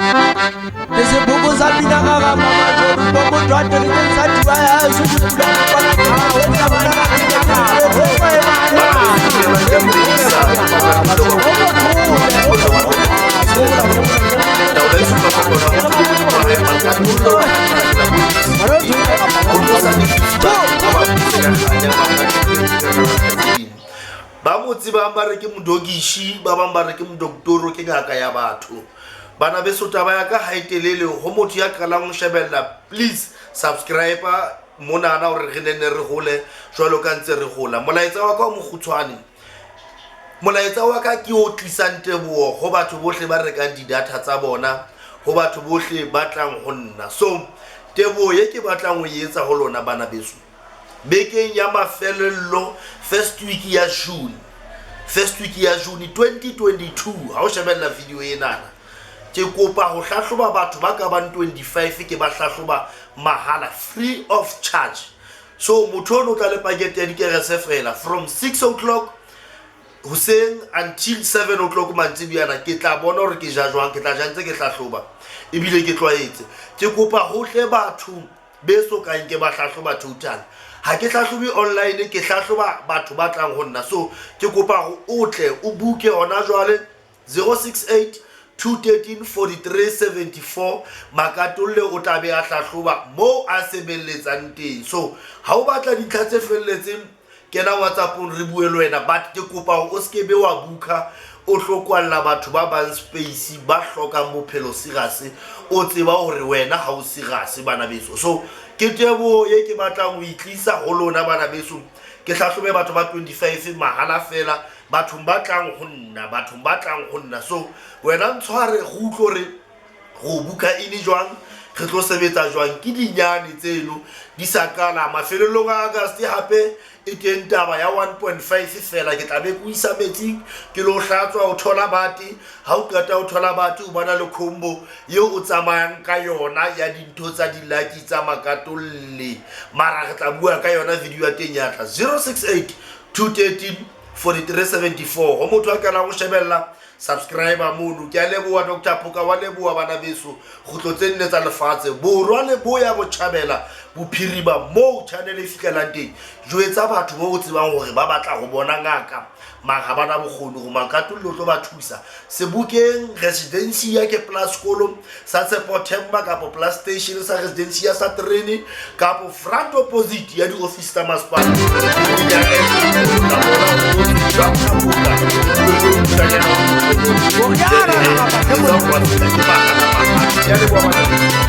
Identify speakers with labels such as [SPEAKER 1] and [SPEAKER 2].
[SPEAKER 1] Ke seboko sa pina ga ga mama bo motho a terekeng sa tiba ya so ke pula kopana ke o tsa bana
[SPEAKER 2] Ba mo tsebang ba re ke modokishi, ba bang ba re ke modoktoro, ke ngaka ya batho. Bana beso, taba ya ka ha e telele. Ho motho ya qalang ho shebella, please subscribe monana hore re nenne re hole jwalo ka ntse re hola. Molaetsa wa ka o mokgutshwane, molaetsa wa ka ke o tlisang teboho ho batho bohle ba rekang di-data tsa bona, ho batho bohle ba tlang ho nna. So teboho ye ke batlang ho e etsa ho lona bana beso, bekeng ya mafelello, first week ya June, first week ya June 2022, ha o shebella video enana, ke kopa ho hlahloba batho ba ka bang 25. Ke ba hlahloba mahala, free of charge. So motho ono o tla le pakete ya dikerese fela. From 6 o'clock hoseng until 7 o'clock mantsibuyana, ke tla bona hore ke ja jwang, ke tla ja ntse ke hlahloba ebile ke tlwaetse. Ke kopa hohle batho be so kang ke ba hlahloba total. Ha ke hlahlobe online, ke hlahloba batho ba tlang ho nna. So ke kopa hore o tle o buke hona jwale, 068 213 43 74. Makatolle o tla be a hlahloba moo a sebeletsang teng. So ha o batla dintlha tse felletseng, kena WhatsAppong re bue le wena. But ke kopa hore o se ke be wa buka, o tlo kwalla batho ba bang space ba hlokang bophelo serious, o tseba hore wena ha o serious, bana beso. So ke teboho ye ke batlang ho itlisa ho lona, bana beso. Ke hlahlobe batho ba 25 mahala fela, bathong ba tlang ho nna, bathong ba tlang ho nna. So wena ntshware re utlwe hore go buka ene jwang, re tlo sebetsa jwang. Ke dinyane tseno di sa qala. Mafelelong a August hape e teng taba ya 1.5 fela. Ke tla be ke o isa metsing, ke lo hlatswa, o thola bate. Ha o qeta ho thola bate, o bana le combo eo o tsamayang ka yona ya dintho tsa dilaki tsa Makatolle, mara re tla bua ka yona video ya teng ya tla. 068 213 4374. Ho motho a qalang ho shebella, subscriber mono. Ke a leboha, Dr Phoka wa leboha. Bana beso, kgutlo tse nne tsa lefatshe, borwa, leboya, botjhabela, bophirima, moo channel e fihlelang teng, jwetsa batho bo o tsebang hore ba batla ho bona ngaka mara ha bana bokgoni hore Makatollo o tlo ba thusa. Sebokeng residency ya ke plus sekolo sa Tshepo Themba, kapo plus station sa residency ya sa terene, kapo front opposite ya di-office tsa masepala. Ya leboha, bana.